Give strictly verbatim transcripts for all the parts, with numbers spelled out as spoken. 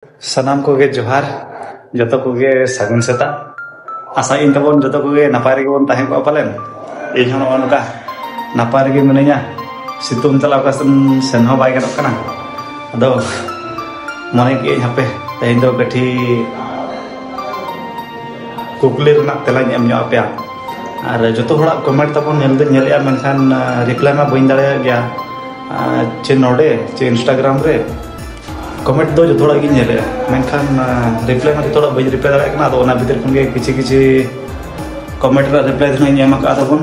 ᱥᱟᱱᱟᱢ ᱠᱚᱜᱮ ᱡᱚᱦᱟᱨ, ᱡᱚᱛᱚ ᱠᱚᱜᱮ ᱥᱟᱹᱜᱩᱱ ᱥᱮᱛᱟᱜ᱾ ᱟᱥᱟᱭᱟᱹᱧ ᱛᱟᱵᱚᱱ ᱡᱚᱛᱚ ᱠᱚᱜᱮ ᱱᱟᱯᱟᱭ ᱨᱮᱜᱮ ᱵᱚᱱ ᱛᱟᱦᱮᱸ ᱠᱚᱜᱼᱟ ᱯᱟᱞᱮᱱ᱾ ᱤᱧ ᱦᱚᱸ ᱱᱚᱜᱼᱚ ᱱᱚᱝᱠᱟ ᱱᱟᱯᱟᱭ ᱨᱮᱜᱮ ᱢᱤᱱᱟᱹᱧᱟ᱾ ᱥᱤᱛᱩᱝ ᱛᱟᱞᱟ ᱚᱠᱟ ᱥᱮᱱ ᱥᱮᱱ ᱦᱚᱸ ᱵᱟᱭ ᱜᱟᱱᱚᱜ ᱠᱟᱱᱟ᱾ ᱟᱫᱚ ᱢᱚᱱᱮ ᱠᱮᱜᱼᱟᱹᱧ ᱦᱟᱯᱮ ᱛᱮᱦᱮᱧ ᱫᱚ ᱠᱟᱹᱴᱤᱡ ᱠᱩᱠᱞᱤ ᱨᱮᱱᱟᱜ ᱛᱮᱞᱟᱧ ᱮᱢ ᱧᱚᱜ ᱟᱯᱮᱭᱟ᱾ ᱟᱨ ᱡᱚᱛᱚ ᱦᱚᱲᱟᱜ ᱠᱚᱢᱮᱱᱴ ᱛᱟᱵᱚᱱ ᱧᱮᱞ ᱫᱚᱧ ᱧᱮᱞᱮᱜᱼᱟ, ᱢᱮᱱᱠᱷᱟᱱ ᱨᱤᱯᱞᱟᱭ ᱢᱟ ᱵᱟᱹᱧ ᱫᱟᱲᱮᱭᱟᱜ ᱜᱮᱭᱟ᱾ ᱟᱨ ᱪᱮ ᱱᱚᱰᱮ ᱪᱮ ᱤᱱᱥᱴᱟᱜᱨᱟᱢ ᱨᱮ ᱠᱚᱢᱮᱱᱴ ᱫᱚ ᱡᱚᱛᱚ ᱦᱚᱲᱟᱜ ᱜᱤᱧ ᱧᱮᱞᱮᱜᱼᱟ, ᱢᱮᱱᱠᱷᱟᱱ ᱨᱤᱯᱞᱟᱭ ᱢᱟ ᱡᱚᱛᱚ ᱦᱚᱲᱟᱜ ᱵᱟᱹᱧ ᱨᱤᱯᱞᱟᱭ ᱫᱟᱲᱮᱭᱟᱜ ᱠᱟᱱᱟ᱾ ᱟᱫᱚ ᱚᱱᱟ ᱵᱷᱤᱛᱤᱨ ᱠᱷᱚᱱ ᱜᱮ ᱠᱤᱪᱷᱤ ᱠᱤᱪᱷᱤ ᱠᱚᱢᱮᱱᱴ ᱨᱮᱱᱟᱜ ᱨᱤᱯᱞᱟᱭ ᱫᱚ ᱦᱟᱸᱜ ᱤᱧ ᱮᱢ ᱟᱠᱟᱫ ᱛᱟᱵᱚᱱ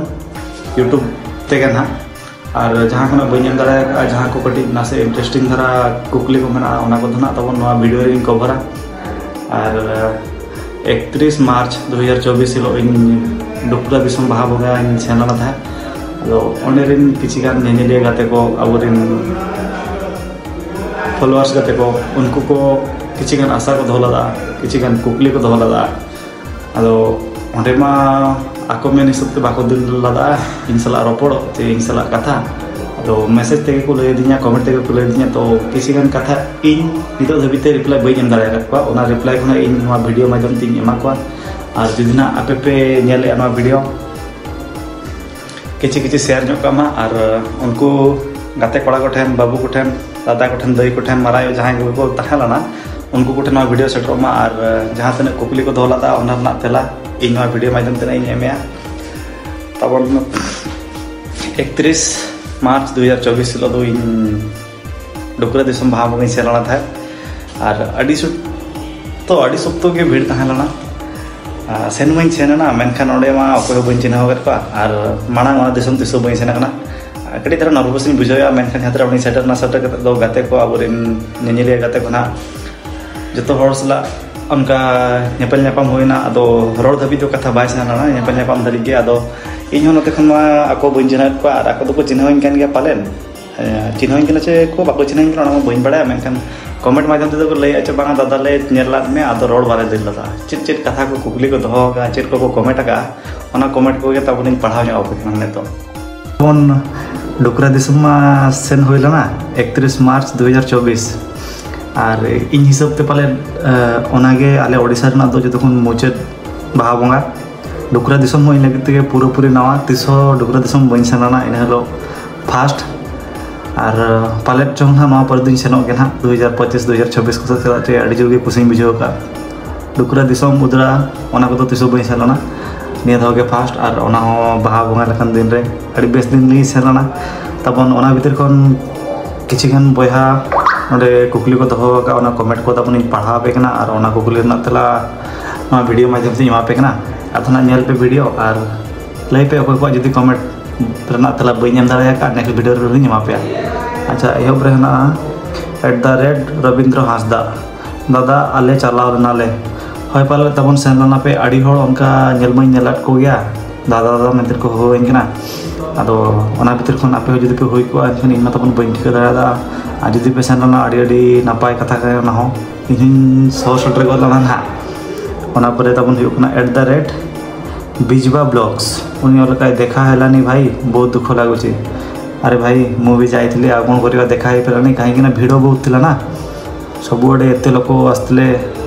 ᱭᱩᱴᱩᱵᱽ ᱛᱮᱜᱮ ᱱᱟᱦᱟᱜ᱾ ᱟᱨ ᱡᱟᱦᱟᱸ ᱠᱷᱚᱱᱟᱜ ᱵᱟᱹᱧ ᱮᱢ ᱫᱟᱲᱮ ᱟᱠᱟᱫᱼᱟ, ᱡᱟᱦᱟᱸ ᱠᱚ ᱠᱟᱹᱴᱤᱡ ᱱᱟᱥᱮ ᱤᱱᱴᱟᱨᱮᱥᱴᱤᱝ ᱫᱷᱟᱨᱟ ᱠᱩᱠᱞᱤ ᱠᱚ ᱢᱮᱱᱟᱜᱼᱟ, ᱚᱱᱟ ᱠᱚᱫᱚ ᱱᱟᱦᱟᱜ ᱛᱟᱵᱚᱱ ᱱᱚᱣᱟ ᱵᱷᱤᱰᱤᱭᱳ ᱨᱮᱧ ᱠᱚᱵᱷᱟᱨᱟ᱾ ᱟᱨ ᱮᱠᱛᱨᱤᱥ ᱢᱟᱨᱪ ᱫᱩ ᱦᱟᱡᱟᱨ ᱪᱚᱵᱵᱤᱥ ᱦᱤᱞᱳᱜ ᱤᱧ ᱰᱩᱠᱨᱟ ᱫᱤᱥᱚᱢ ᱵᱟᱦᱟ ᱵᱚᱸᱜᱟᱧ ᱥᱮᱱ ᱞᱮᱱᱟ ᱛᱟᱦᱮᱸᱫ᱾ ᱟᱫᱚ ᱚᱸᱰᱮ ᱨᱮᱱ ᱠᱤᱪᱷᱤ ᱜᱟᱱ ᱧᱮᱧᱮᱞᱤᱭᱟᱹ ᱜᱟᱛᱮ ᱠᱚ, ᱟᱵᱚᱨᱮᱱ ᱯᱷᱚᱞᱳᱣᱟᱨᱥ ᱜᱟᱛᱮ ᱠᱚ, ᱩᱱᱠᱩ ᱠᱚ ᱠᱤᱪᱷᱤ ᱜᱟᱱ ᱟᱥᱟ ᱠᱚ ᱫᱚᱦᱚ ᱞᱮᱫᱟ, ᱠᱤᱪᱷᱤ ᱜᱟᱱ ᱠᱩᱠᱞᱤ ᱠᱚ ᱫᱚᱦᱚ ᱞᱮᱫᱟ᱾ ᱟᱫᱚ ᱚᱸᱰᱮ ᱢᱟ ᱟᱠᱚ ᱢᱮᱱ ᱦᱤᱥᱟᱹᱵ ᱛᱮ ᱵᱟᱠᱚ ᱫᱟᱹᱲ ᱞᱮᱫᱟ ᱤᱧ ᱥᱟᱞᱟᱜ ᱨᱚᱯᱚᱲᱚᱜ ᱪᱮ ᱤᱧ ᱥᱟᱞᱟᱜ ᱠᱟᱛᱷᱟ᱾ ᱟᱫᱚ ᱢᱮᱥᱮᱡᱽ ᱛᱮᱜᱮ ᱠᱚ ᱞᱟᱹᱭ ᱟᱹᱫᱤᱧᱟ, ᱠᱚᱢᱮᱱᱴ ᱛᱮᱜᱮ ᱠᱚ ᱞᱟᱹᱭ ᱟᱹᱫᱤᱧᱟ᱾ ᱛᱚ ᱠᱤᱪᱷᱤ ᱜᱟᱱ ᱠᱟᱛᱷᱟ ᱤᱧ ᱱᱤᱛᱚᱜ ᱫᱷᱟᱹᱵᱤᱡ ᱛᱮ ᱨᱤᱯᱞᱟᱭ ᱵᱟᱹᱧ ᱮᱢ ᱫᱟᱲᱮ ᱟᱠᱟᱫ ᱠᱚᱣᱟ᱾ ᱚᱱᱟ ᱨᱤᱯᱞᱟᱭ ᱠᱚ ᱱᱟᱜ ᱤᱧ ᱱᱚᱣᱟ ᱵᱷᱤᱰᱤᱭᱳ ᱢᱟᱫᱽᱫᱷᱚᱢ ᱛᱮᱧ ᱮᱢᱟ ᱠᱚᱣᱟ᱾ ᱟᱨ ᱡᱩᱫᱤ ᱱᱟᱜ ᱟᱯᱮ ᱯᱮ ᱧᱮᱞᱮᱫᱼᱟ ᱱᱚᱣᱟ ᱵᱷᱤᱰᱤᱭᱳ, ᱠᱤᱪᱷᱤ ᱠᱤᱪᱷᱤ ᱥᱮᱭᱟᱨ ᱧᱚᱜ ᱠᱟᱜ ᱢᱟ᱾ ᱟᱨ ᱩᱱᱠᱩ ᱜᱟᱛᱮ ᱠᱚᱲᱟ ᱠᱚᱴᱷᱮᱱ, ᱵᱟᱹᱵᱩ ᱠᱚᱴᱷᱮᱱ, ᱫᱟᱫᱟ ᱠᱚᱴᱷᱮᱱ, ᱫᱟᱹᱭ ᱠᱚᱴᱷᱮᱱ, ᱢᱟᱨᱟᱝ ᱟᱭᱳ ᱡᱟᱦᱟᱸᱭ ᱠᱚᱜᱮ ᱠᱚ ᱛᱟᱦᱮᱸ ᱞᱮᱱᱟ, ᱩᱱᱠᱩ ᱠᱚᱴᱷᱮᱱ ᱱᱚᱣᱟ ᱵᱷᱤᱰᱤᱭᱳ ᱥᱮᱴᱮᱨᱚᱜ ᱢᱟ᱾ ᱟᱨ ᱡᱟᱦᱟᱸ ᱛᱤᱱᱟᱹᱜ ᱠᱩᱠᱞᱤ ᱠᱚ ᱫᱚᱦᱚ ᱞᱮᱫᱟ, ᱚᱱᱟ ᱨᱮᱱᱟᱜ ᱛᱮᱞᱟ ᱤᱧ ᱱᱚᱣᱟ ᱵᱷᱤᱰᱤᱭᱳ ᱢᱟᱫᱽᱫᱷᱚᱢ ᱛᱮ ᱤᱧ ᱮᱢᱮᱜᱼᱟ᱾ ᱛᱟᱵᱚᱱ ᱮᱠᱛᱨᱤᱥ ᱢᱟᱨᱪ ᱫᱩ ᱦᱟᱡᱟᱨ ᱪᱚᱵᱵᱤᱥ ᱦᱤᱞᱳᱜ ᱫᱚ ᱤᱧ ᱰᱩᱠᱨᱟ ᱫᱤᱥᱚᱢ ᱵᱟᱦᱟ ᱵᱚᱸᱜᱟᱧ ᱥᱮᱱ ᱞᱮᱱᱟ ᱛᱟᱦᱮᱸᱫ᱾ ᱟᱨ ᱟᱹᱰᱤ ᱥᱚᱠᱛᱚ, ᱟᱹᱰᱤ ᱥᱚᱠᱛᱚ ᱜᱮ ᱵᱷᱤᱲ ᱛᱟᱦᱮᱸ ᱞᱮᱱᱟ᱾ ᱟᱨ ᱥᱮᱱ ᱢᱟᱧ ᱥᱮᱱ ᱮᱱᱟ, ᱢᱮᱱᱠᱷᱟᱱ ᱚᱸᱰᱮ ᱢᱟ ᱚᱠᱚᱭ ᱦᱚᱸ ᱵᱟᱹᱧ ᱪᱤᱱᱦᱟᱹᱣ ᱟᱠᱟᱫ ᱠᱚᱣᱟ᱾ ᱟᱨ ᱢᱟᱲᱟᱝ ᱚᱱᱟ ᱫᱤᱥᱚᱢ ᱛᱤᱥ ᱦᱚᱸ ᱵᱟᱹᱧ ᱥᱮᱱ ᱟᱠᱟᱱᱟ᱾ ᱟᱨ ᱠᱟᱹᱴᱤᱡ ᱫᱷᱟᱨᱟ ᱱᱟᱨᱵᱷᱟᱥ ᱤᱧ ᱵᱩᱡᱷᱟᱹᱣᱮᱫᱼᱟ, ᱢᱮᱱᱠᱷᱟᱱ ᱡᱟᱦᱟᱸ ᱛᱤᱱᱟᱹᱜ ᱚᱸᱰᱮᱧ ᱥᱮᱴᱮᱨ ᱮᱱᱟ, ᱥᱮᱴᱮᱨ ᱠᱟᱛᱮ ᱫᱚ ᱜᱟᱛᱮ ᱠᱚ, ᱟᱵᱚᱨᱮᱱ ᱧᱮᱧᱮᱞᱤᱭᱟᱹ ᱜᱟᱛᱮ ᱠᱚ ᱱᱟᱦᱟᱜ ᱡᱚᱛᱚ ᱦᱚᱲ ᱥᱟᱞᱟᱜ ᱚᱱᱠᱟ ᱧᱮᱯᱮᱞ ᱧᱟᱯᱟᱢ ᱦᱩᱭᱱᱟ᱾ ᱟᱫᱚ ᱨᱚᱲ ᱫᱷᱟᱹᱵᱤᱡ ᱫᱚ ᱠᱟᱛᱷᱟ ᱵᱟᱭ ᱥᱮᱱ ᱞᱮᱱᱟ, ᱧᱮᱯᱮᱞ ᱧᱟᱯᱟᱢ ᱫᱷᱟᱹᱨᱤᱡ ᱜᱮ᱾ ᱟᱫᱚ ᱤᱧ ᱦᱚᱸ ᱱᱚᱛᱮ ᱠᱷᱚᱱ ᱢᱟ ᱟᱠᱚ ᱵᱟᱹᱧ ᱪᱤᱱᱦᱟᱹᱣᱮᱫ ᱠᱚᱣᱟ, ᱟᱨ ᱟᱠᱚ ᱫᱚᱠᱚ ᱪᱤᱱᱦᱟᱹᱣᱤᱧ ᱠᱟᱱ ᱜᱮᱭᱟ ᱯᱟᱞᱮᱱ᱾ ᱦᱮᱸ, ᱪᱤᱱᱦᱟᱹᱣᱤᱧ ᱠᱟᱱᱟ ᱪᱮ ᱠᱚ ᱵᱟᱠᱚ ᱪᱤᱱᱦᱟᱹᱣᱤᱧ ᱠᱟᱱᱟ, ᱚᱱᱟ ᱢᱟ ᱵᱟᱹᱧ ᱵᱟᱲᱟᱭᱟ, ᱢᱮᱱᱠᱷᱟᱱ ᱠᱚᱢᱮᱱᱴ ᱢᱟᱫᱽᱫᱷᱚᱢ ᱛᱮᱫᱚ ᱠᱚ ᱞᱟᱹᱭᱮᱫᱼᱟ ᱪᱮ ᱵᱟᱝᱟ, ᱫᱟᱫᱟ ᱞᱮ ᱧᱮᱞ ᱞᱮᱫ ᱢᱮ, ᱟᱫᱚ ᱨᱚᱲ ᱵᱟᱞᱮ ᱫᱟᱲᱮ ᱞᱮᱫᱟ᱾ ᱪᱮᱫ ᱪᱮᱫ ᱠᱟᱛᱷᱟ ᱠᱚ, ᱠᱩᱠᱞᱤ ᱠᱚ ᱫᱚᱦᱚ ᱟᱠᱟᱫᱼᱟ, ᱪᱮᱫ ᱠᱚᱠᱚ ᱠᱚᱢᱮᱱᱴ ᱟᱠᱟᱫᱼᱟ, ᱚᱱᱟ ᱠᱚᱢᱮᱱᱴ ᱠᱚᱜᱮ ᱛᱟᱵᱚᱱᱤᱧ ᱯᱟᱲᱦᱟᱣ ᱧᱚᱜ ᱟᱯᱮ ᱠᱟᱱᱟ ᱱᱤᱛᱚᱜ᱾ ᱡᱮᱢᱚᱱ ᱰᱩᱠᱨᱟ ᱫᱤᱥᱚᱢ ᱢᱟ ᱥᱮᱱ ᱦᱩᱭ ᱞᱮᱱᱟ ᱮᱠᱛᱨᱤᱥ ᱢᱟᱨᱪ ᱫᱩ ᱦᱟᱡᱟᱨ ᱪᱚᱵᱵᱤᱥ᱾ ᱟᱨ ᱤᱧ ᱦᱤᱥᱟᱹᱵ ᱛᱮ ᱯᱟᱞᱮᱫ ᱚᱱᱟᱜᱮ ᱟᱞᱮ ᱳᱰᱤᱥᱟ ᱨᱮᱱᱟᱜ ᱫᱚ ᱡᱚᱛᱚ ᱠᱷᱚᱱ ᱢᱩᱪᱟᱹᱫ ᱵᱟᱦᱟ ᱵᱚᱸᱜᱟ᱾ ᱰᱩᱠᱨᱟ ᱫᱤᱥᱚᱢ ᱦᱚᱸ ᱤᱧ ᱞᱟᱹᱜᱤᱫ ᱛᱮᱜᱮ ᱯᱩᱨᱟᱹᱯᱩᱨᱤ ᱱᱟᱣᱟ᱾ ᱛᱤᱥ ᱦᱚᱸ ᱰᱩᱠᱨᱟ ᱫᱤᱥᱚᱢ ᱵᱟᱹᱧ ᱥᱮᱱ ᱞᱮᱱᱟ ᱤᱱᱟᱹ ᱦᱤᱞᱳᱜ ᱯᱷᱟᱥᱴ᱾ ᱟᱨ ᱯᱟᱞᱮᱫ ᱪᱚᱝ ᱦᱟᱸᱜ ᱱᱚᱣᱟ ᱯᱚᱨᱮ ᱫᱚᱧ ᱥᱮᱱᱚᱜ ᱜᱮ ᱱᱟᱦᱟᱜ ᱫᱩ ᱦᱟᱡᱟᱨ ᱯᱚᱸᱪᱤᱥ ᱫᱩ ᱦᱟᱡᱟᱨ ᱪᱷᱟᱵᱵᱤᱥ ᱠᱚ ᱥᱮᱫ ᱪᱟᱞᱟᱜ ᱨᱮᱭᱟᱜ ᱟᱹᱰᱤ ᱡᱳᱨ ᱜᱮ ᱠᱩᱥᱤᱧ ᱵᱩᱡᱷᱟᱹᱣ ᱟᱠᱟᱫᱼᱟ᱾ ᱰᱩᱠᱨᱟ ᱫᱤᱥᱚᱢ, ᱩᱫᱽᱲᱟ, ᱚᱱᱟ ᱠᱚᱫᱚ ᱛᱤᱥ ᱦᱚᱸ ᱵᱟᱹᱧ ᱥᱮᱱ ᱞᱮᱱᱟ᱾ ᱱᱤᱭᱟᱹ ᱫᱷᱟᱣ ᱜᱮ ᱯᱷᱟᱥᱴ, ᱟᱨ ᱚᱱᱟ ᱦᱚᱸ ᱵᱟᱦᱟ ᱵᱚᱸᱜᱟ ᱞᱮᱠᱟᱱ ᱫᱤᱱ ᱨᱮ᱾ ᱟᱹᱰᱤ ᱵᱮᱥ ᱫᱤᱱ ᱞᱤᱧ ᱥᱮᱱ ᱞᱮᱱᱟ᱾ ᱛᱟᱵᱚᱱ ᱚᱱᱟ ᱵᱷᱤᱛᱤᱨ ᱠᱷᱚᱱ ᱠᱤᱪᱷᱩ ᱜᱟᱱ ᱵᱚᱭᱦᱟ ᱱᱚᱰᱮ ᱠᱩᱠᱞᱤ ᱠᱚ ᱫᱚᱦᱚ ᱟᱠᱟᱫ, ᱚᱱᱟ ᱠᱚᱢᱮᱱᱴ ᱠᱚ ᱛᱟᱵᱚᱱ ᱤᱧ ᱯᱟᱲᱦᱟᱣ ᱟᱯᱮ ᱠᱟᱱᱟ, ᱟᱨ ᱚᱱᱟ ᱠᱩᱠᱞᱤ ᱨᱮᱱᱟᱜ ᱛᱮᱞᱟ ᱱᱚᱣᱟ ᱵᱷᱤᱰᱤᱭᱳ ᱢᱟᱫᱽᱫᱷᱚᱢ ᱛᱮᱧ ᱮᱢᱟ ᱯᱮ ᱠᱟᱱᱟ᱾ ᱟᱫᱚ ᱱᱟᱜ ᱧᱮᱞ ᱯᱮ ᱵᱷᱤᱰᱤᱭᱳ ᱟᱨ ᱞᱟᱹᱭ ᱯᱮ ᱚᱠᱚᱭ ᱠᱚᱣᱟᱜ ᱡᱩᱫᱤ ᱠᱚᱢᱮᱱᱴ ᱨᱮᱱᱟᱜ ᱛᱮᱞᱟ ᱵᱟᱹᱧ ᱮᱢ ᱫᱟᱲᱮ ᱟᱠᱟᱫ, ᱱᱮᱠᱥᱴ ᱵᱷᱤᱰᱤᱭᱳ ᱨᱮᱞᱤᱧ ᱮᱢᱟ ᱯᱮᱭᱟ᱾ ᱟᱪᱪᱷᱟ, ᱮᱦᱚᱵ ᱨᱮ ᱦᱮᱱᱟᱜᱼᱟ ᱮᱴ ᱫᱟ ᱨᱮᱴ ᱨᱚᱵᱤᱱᱫᱨᱚ ᱦᱟᱸᱥᱫᱟ᱾ ᱫᱟᱫᱟ, ᱟᱞᱮ ᱪᱟᱞᱟᱣ ᱞᱮᱱᱟᱞᱮ᱾ ᱦᱳᱭ, ᱯᱟᱞᱮᱫ ᱛᱟᱵᱚᱱ ᱥᱮᱱ ᱞᱮᱱᱟ ᱯᱮ᱾ ᱟᱹᱰᱤ ᱦᱚᱲ ᱚᱱᱠᱟ ᱧᱮᱞ ᱢᱟᱧ ᱧᱮᱞᱟᱫ ᱠᱚᱜᱮᱭᱟ, ᱫᱟᱫᱟ ᱫᱟᱫᱟ ᱢᱮᱱᱛᱮ ᱠᱚ ᱦᱚᱦᱚᱣᱟᱹᱧ ᱠᱟᱱᱟ᱾ ᱟᱫᱚ ᱚᱱᱟ ᱵᱷᱤᱛᱤᱨ ᱠᱷᱚᱱ ᱟᱯᱮ ᱦᱚᱸ ᱡᱩᱫᱤ ᱯᱮ ᱦᱩᱭ ᱠᱚᱜᱼᱟ, ᱮᱱᱠᱷᱟᱱ ᱤᱧ ᱢᱟ ᱛᱟᱵᱚᱱ ᱵᱟᱹᱧ ᱴᱷᱤᱠᱟᱹ ᱫᱟᱲᱮᱭᱟᱫᱟ᱾ ᱟᱨ ᱡᱩᱫᱤ ᱯᱮ ᱥᱮᱱ ᱞᱮᱱᱟ, ᱟᱹᱰᱤ ᱟᱹᱰᱤ ᱱᱟᱯᱟᱭ ᱠᱟᱛᱷᱟ ᱠᱟᱱᱟ ᱚᱱᱟ ᱦᱚᱸ᱾ ᱤᱧ ᱦᱚᱸᱧ ᱥᱚᱦᱚᱨ ᱥᱮᱴᱮᱨ ᱜᱚᱫ ᱞᱮᱱᱟ ᱱᱟᱦᱟᱜ᱾ ᱚᱱᱟ ᱯᱚᱨᱮ ᱛᱟᱵᱚᱱ ᱦᱩᱭᱩᱜ ᱠᱟᱱᱟ ᱮᱴ ᱫᱟ ᱨᱮᱴ ᱵᱤᱡᱽᱵᱟ ᱵᱞᱚᱜᱥ᱾ ᱩᱱᱤ ᱚᱞ ᱞᱮᱠᱟᱭ, ᱫᱮᱠᱷᱟ ᱦᱮᱞᱟᱱᱤ ᱵᱷᱟᱭ, ᱵᱚᱦᱩᱛ ᱫᱩᱠᱷᱚ ᱞᱟᱜᱩᱪᱤ᱾ ଆରେ ଭାଇ, ମୁଁ ବି ଯାଇଥିଲି, ଆଉ କ'ଣ କରିବା, ଦେଖା ହେଇପାରିଲାନି, କାହିଁକିନା ଭିଡ଼ ବହୁତ ଥିଲା ନା, ସବୁଆଡ଼େ ଏତେ ଲୋକ ଆସିଥିଲେ।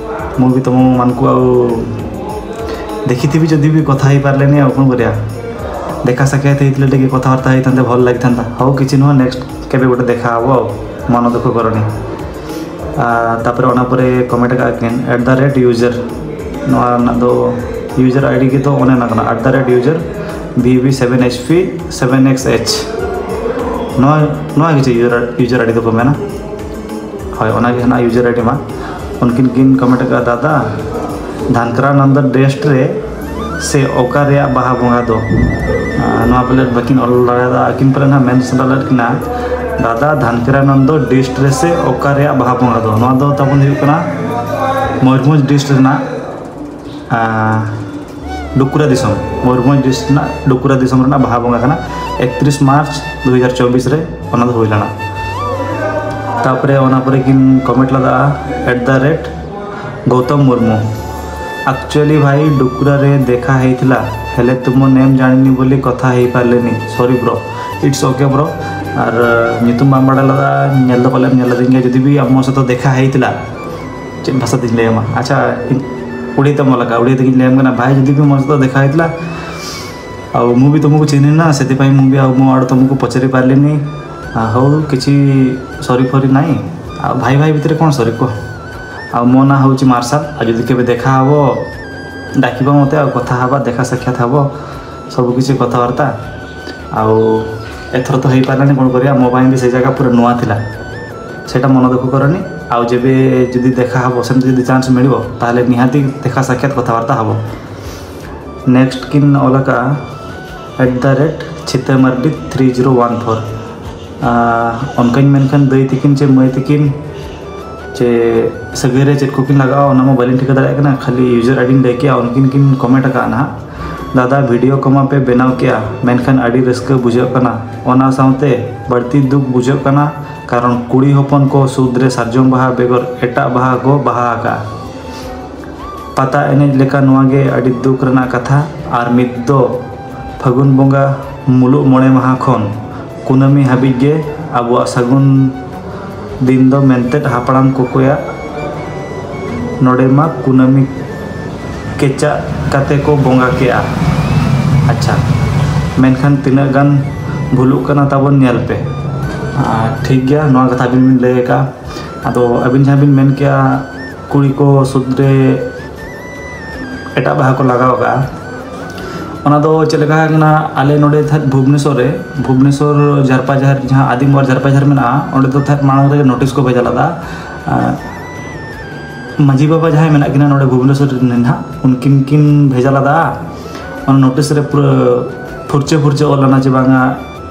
ମୁଁ ବି ତମମାନଙ୍କୁ ଆଉ ଦେଖିଥିବି ଯଦି ବି କଥା ହେଇପାରିଲେନି, ଆଉ କ'ଣ କରିବା। ଦେଖା ସାକ୍ଷାତ ହେଇଥିଲେ ଟିକେ କଥାବାର୍ତ୍ତା ହେଇଥାନ୍ତେ, ଭଲ ଲାଗିଥାନ୍ତା। ହଉ, କିଛି ନୁହଁ, ନେକ୍ସଟ କେବେ ଗୋଟେ ଦେଖା ହବ ଆଉ, ମନ ଦୁଃଖ କରନି। ᱟᱨ ᱛᱟᱯᱚᱨᱮ ᱚᱱᱟ ᱯᱚᱨᱮ ᱠᱚᱢᱮᱱᱴ ᱟᱠᱟᱫ ᱠᱤᱱ ᱮᱴ ᱫᱟ ᱨᱮᱴ ᱭᱩᱡᱟᱨ᱾ ᱱᱚᱣᱟ ᱨᱮᱱᱟᱜ ᱫᱚ ᱭᱩᱡᱟᱨ ᱟᱭᱰᱤ ᱜᱮ ᱫᱚ ᱚᱱᱮ ᱚᱱᱟ ᱠᱟᱱᱟ, at the rate user B B seven H P seven X H. ᱱᱚᱣᱟ, ᱱᱚᱣᱟ ᱜᱮ ᱪᱮᱫ ᱭᱩᱡᱟᱨ, ᱭᱩᱡᱟᱨ ᱟᱭᱰᱤ ᱫᱚᱠᱚ ᱢᱮᱱᱟ? ᱦᱳᱭ, ᱚᱱᱟ ᱜᱮ ᱦᱮᱱᱟᱜᱼᱟ ᱭᱩᱡᱟᱨ ᱟᱭᱰᱤ ᱢᱟ᱾ ᱩᱱᱠᱤᱱ ᱠᱤᱱ ᱠᱚᱢᱮᱱᱴ ᱟᱠᱟᱫᱼᱟ, ᱫᱟᱫᱟ, ᱫᱷᱟᱱᱠᱨᱟ ᱱᱚᱱᱫᱚ ᱰᱮᱥᱴ ᱨᱮ ᱥᱮ ᱚᱠᱟ ᱨᱮᱭᱟᱜ ᱵᱟᱦᱟ ᱵᱚᱸᱜᱟ ᱫᱚ? ᱟᱨ ᱱᱚᱣᱟ ᱯᱟᱞᱮᱫ ᱵᱟᱹᱠᱤᱱ ᱚᱞ ᱫᱟᱲᱮᱭᱟᱫᱟ, ᱟᱹᱠᱤᱱ ᱯᱟᱞᱮᱫ ᱦᱟᱸᱜ ᱢᱮᱱ ᱥᱟᱱᱟ ᱞᱮᱫ ᱠᱤᱱᱟ, ᱫᱟᱫᱟ, ᱫᱷᱟᱱᱠᱨᱟ ᱱᱚᱱᱫᱚ ᱰᱮᱥᱴ ᱨᱮ ᱥᱮ ᱚᱠᱟ ᱨᱮᱭᱟᱜ ᱵᱟᱦᱟ ᱵᱚᱸᱜᱟ ᱫᱚ? ᱱᱚᱣᱟ ᱫᱚ ᱛᱟᱵᱚᱱ ᱦᱩᱭᱩᱜ ᱠᱟᱱᱟ ᱢᱚᱭᱩᱨᱵᱷᱚᱸᱡᱽ ᱰᱮᱥᱴ ᱨᱮᱱᱟᱜ, ᱟᱨ ᱰᱩᱠᱨᱟ ᱫᱤᱥᱚᱢ, ᱢᱚᱭᱩᱨᱵᱷᱚᱸᱡᱽ ᱰᱮᱥᱴ ᱨᱮᱱᱟᱜ ᱰᱩᱠᱨᱟ ᱫᱤᱥᱚᱢ ᱨᱮᱱᱟᱜ ᱵᱟᱦᱟ ᱵᱚᱸᱜᱟ ᱠᱟᱱᱟ, ᱮᱠᱛᱨᱤᱥ ᱢᱟᱨᱪ ᱫᱩ ᱦᱟᱡᱟᱨ ᱪᱚᱵᱵᱤᱥ ᱨᱮ ᱚᱱᱟ ᱫᱚ ᱦᱩᱭ ᱞᱮᱱᱟ᱾ ᱛᱟᱯᱚᱨᱮ ᱚᱱᱟ ᱯᱚᱨᱮ ᱠᱤᱱ ᱠᱚᱢᱮᱱᱴ ᱞᱮᱫᱟ ᱮᱴ ᱫᱟ ᱨᱮᱴ ᱜᱳᱛᱚᱢ ᱢᱩᱨᱢᱩ᱾ ᱟᱠᱪᱩᱭᱟᱞᱤ ᱵᱷᱟᱭ, ᱰᱩᱠᱨᱟ ᱨᱮ ᱫᱮᱠᱷᱟ ᱦᱮᱡ ᱛᱷᱤᱞᱟ, ᱦᱮᱞᱮ ᱛᱩᱢᱚ ᱱᱮᱢ ᱡᱟᱱᱤᱱᱤ ᱵᱚᱞᱮ ᱠᱚᱛᱷᱟ ᱦᱮᱡ ᱯᱟᱨᱞᱮᱱᱤ᱾ Sorry bro, it's okay bro, ᱟᱨ ᱧᱩᱛᱩᱢ ᱵᱟᱢ ᱵᱟᱲᱟᱭ ᱞᱮᱫᱟ, ᱧᱮᱞ ᱫᱚ ᱯᱟᱞᱮᱢ ᱧᱮᱞ ᱞᱮᱫᱤᱧ ᱜᱮᱭᱟ᱾ ᱡᱩᱫᱤ ᱵᱤ ᱟᱢ ᱢᱚᱡᱽ ᱛᱮ ᱫᱮᱠᱷᱟ ᱦᱮᱡ ᱛᱤᱞᱟ, ᱪᱮᱫ ᱵᱷᱟᱥᱟ ᱛᱤᱧ ᱞᱟᱹᱭ ᱟᱢᱟ? ᱟᱪᱪᱷᱟ, ᱤᱧ ᱩᱲᱤᱭᱟ ᱛᱮ ᱢᱚᱞᱟᱠᱟ, ᱩᱲᱤᱭᱟ ᱛᱮᱜᱤᱧ ᱞᱟᱹᱭ ᱟᱢ ᱠᱟᱱᱟ᱾ ᱵᱷᱟᱭ, ᱡᱩᱫᱤ ᱵᱤ ᱢᱚᱡᱽ ᱛᱮ ᱫᱮᱠᱷᱟ ᱦᱮᱡ ᱛᱤᱞᱟ, ଆଉ ମୁଁ ବି ତୁମକୁ ଚିହ୍ନିନି ନା, ସେଥିପାଇଁ ମୁଁ ବି ଆଉ ମୋ ଆଡ଼ୁ ତୁମକୁ ପଚାରି ପାରିଲିନି। ହଉ, କିଛି ସରି ଫରି ନାହିଁ। ଆଉ ଭାଇ ଭାଇ ଭିତରେ କ'ଣ ସରି କୁହ? ଆଉ ମୋ ନାଁ ହେଉଛି ମାର୍ଶାଲ। ଆଉ ଯଦି କେବେ ଦେଖା ହବ, ଡାକିବ ମୋତେ, ଆଉ କଥା ହବା, ଦେଖା ସାକ୍ଷାତ ହବ, ସବୁ କିଛି କଥାବାର୍ତ୍ତା। ଆଉ ଏଥର ତ ହେଇପାରିଲାନି, କ'ଣ କରିବା? ମୋ ପାଇଁ ବି ସେ ଜାଗା ପୁରା ନୂଆ ଥିଲା। ସେଇଟା ମନ ଦୁଃଖ କରନି। ଆଉ ଯେବେ ଯଦି ଦେଖା ହବ, ସେମିତି ଯଦି ଚାନ୍ସ ମିଳିବ, ତାହେଲେ ନିହାତି ଦେଖା ସାକ୍ଷାତ କଥାବାର୍ତ୍ତା ହବ। ନେକ୍ସଟ କିନ୍ ᱚᱞ ᱟᱠᱟᱫᱼᱟ, at the rate Chhita Mardi three zero one four। ᱚᱱᱠᱟᱧ ᱢᱮᱱᱠᱷᱟᱱ ᱫᱟᱹᱭ ᱛᱤᱠᱤᱱ ᱪᱮ ᱢᱟᱹᱭ ᱛᱤᱠᱤᱱ ᱪᱮ ᱥᱟᱹᱜᱟᱹᱭ ᱨᱮ ᱪᱮᱫ ᱠᱚᱠᱤᱱ ᱞᱟᱜᱟᱜᱼᱟ, ᱚᱱᱟ ᱢᱟ ᱵᱟᱹᱞᱤᱧ ᱴᱷᱤᱠᱟᱹ ᱫᱟᱲᱮᱭᱟᱜ ᱠᱟᱱᱟ᱾ ᱠᱷᱟᱹᱞᱤ ᱤᱭᱩᱡᱟᱨ ᱟᱭᱰᱤᱧ ᱞᱟᱹᱭ ᱠᱮᱜᱼᱟ, ᱩᱱᱠᱤᱱ ᱠᱤᱱ ᱠᱚᱢᱮᱱᱴ ᱟᱠᱟᱫᱼᱟ ᱱᱟᱦᱟᱜ, "ᱫᱟᱫᱟ, ᱵᱷᱤᱰᱤᱭᱳ ᱠᱚᱢᱟ ᱯᱮ ᱵᱮᱱᱟᱣ ᱠᱮᱜᱼᱟ, ᱢᱮᱱᱠᱷᱟᱱ ᱟᱹᱰᱤ ᱨᱟᱹᱥᱠᱟᱹ ᱵᱩᱡᱷᱟᱹᱜ ᱠᱟᱱᱟ᱾ ᱚᱱᱟ ᱥᱟᱶᱛᱮ ᱵᱟᱹᱲᱛᱤ ᱫᱩᱠ ᱵᱩᱡᱷᱟᱹᱜ ᱠᱟᱱᱟ, ᱠᱟᱨᱚᱱ ᱠᱩᱲᱤ ᱦᱚᱯᱚᱱ ᱠᱚ ᱥᱩᱫ ᱨᱮ ᱥᱟᱨᱡᱚᱢ ᱵᱟᱦᱟ ᱵᱮᱜᱚᱨ ᱮᱴᱟᱜ ᱵᱟᱦᱟ ᱠᱚ ᱵᱟᱦᱟ ᱟᱠᱟᱜᱼᱟ᱾" ᱯᱟᱛᱟ ᱮᱱᱮᱡ ᱞᱮᱠᱟ ᱱᱚᱣᱟ ᱜᱮ ᱟᱹᱰᱤ ᱫᱩᱠ ᱨᱮᱱᱟᱜ ᱠᱟᱛᱷᱟ᱾ ᱟᱨ ᱢᱤᱫ ᱫᱚ ᱯᱷᱟᱹᱜᱩᱱ ᱵᱚᱸᱜᱟ ᱢᱩᱞᱩᱜ ᱢᱚᱬᱮ ᱢᱟᱦᱟ ᱠᱷᱚᱱ ᱠᱩᱱᱟᱹᱢᱤ ᱦᱟᱹᱵᱤᱡ ᱜᱮ ᱟᱵᱚᱣᱟᱜ ᱥᱟᱹᱜᱩᱱ ᱫᱤᱱ ᱫᱚ ᱢᱮᱱᱛᱮᱫ ᱦᱟᱯᱲᱟᱢ ᱠᱚᱠᱚᱭᱟᱜ ᱱᱚᱰᱮ ᱢᱟ ᱠᱩᱱᱟᱹᱢᱤ ᱠᱮᱪᱟᱜ ᱠᱟᱛᱮ ᱠᱚ ᱵᱚᱸᱜᱟ ᱠᱮᱜᱼᱟ᱾ ᱟᱪᱪᱷᱟ, ᱢᱮᱱᱠᱷᱟᱱ ᱛᱤᱱᱟᱹᱜ ᱜᱟᱱ ᱵᱷᱩᱞᱩᱜ ᱠᱟᱱᱟ ᱛᱟᱵᱚᱱ ᱧᱮᱞ ᱯᱮ᱾ ᱟᱨ ᱴᱷᱤᱠ ᱜᱮᱭᱟ, ᱱᱚᱣᱟ ᱠᱟᱛᱷᱟ ᱟᱹᱵᱤᱱ ᱵᱤᱱ ᱞᱟᱹᱭ ᱟᱠᱟᱫᱼᱟ᱾ ᱟᱫᱚ ᱟᱹᱵᱤᱱ ᱡᱟᱦᱟᱸ ᱵᱤᱱ ᱢᱮᱱ ᱠᱮᱜᱼᱟ, ᱠᱩᱲᱤ ᱠᱚ ᱥᱩᱫ ᱨᱮ ᱮᱴᱟᱜ ᱵᱟᱦᱟ ᱠᱚ ᱞᱟᱜᱟᱣ ᱟᱠᱟᱫᱼᱟ, ᱚᱱᱟ ᱫᱚ ᱪᱮᱫ ᱞᱮᱠᱟ ᱠᱟᱱᱟ? ᱟᱞᱮ ᱱᱚᱰᱮ ᱛᱟᱦᱮᱸᱫ ᱵᱷᱩᱵᱽᱱᱮᱥᱚᱨ ᱨᱮ, ᱵᱷᱩᱵᱽᱱᱮᱥᱚᱨ ᱡᱟᱨᱯᱟ ᱡᱟᱦᱮᱨ, ᱡᱟᱦᱟᱸ ᱟᱹᱫᱤᱢ ᱚᱣᱟᱨ ᱡᱟᱨᱯᱟ ᱡᱟᱦᱮᱨ ᱢᱮᱱᱟᱜᱼᱟ, ᱚᱸᱰᱮ ᱫᱚ ᱛᱟᱦᱮᱸᱫ ᱢᱟᱲᱟᱝ ᱨᱮ ᱱᱳᱴᱤᱥ ᱠᱚ ᱵᱷᱮᱡᱟ ᱞᱮᱫᱟ᱾ ᱟᱨ ᱢᱟᱹᱡᱷᱤ ᱵᱟᱵᱟ ᱡᱟᱦᱟᱸᱭ ᱢᱮᱱᱟᱜ ᱠᱤᱱᱟ ᱱᱚᱰᱮ ᱵᱷᱩᱵᱽᱱᱮᱥᱚᱨ ᱨᱮᱱ ᱱᱟᱦᱟᱜ, ᱩᱱᱠᱤᱱ ᱠᱤᱱ ᱵᱷᱮᱡᱟ ᱞᱮᱫᱟ᱾ ᱚᱱᱟ ᱱᱳᱴᱤᱥ ᱨᱮ ᱯᱩᱨᱟᱹ ᱯᱷᱩᱨᱪᱟᱹ ᱯᱷᱩᱨᱪᱟᱹ ᱚᱞ ᱞᱮᱱᱟ ᱡᱮ ᱵᱟᱝᱟ,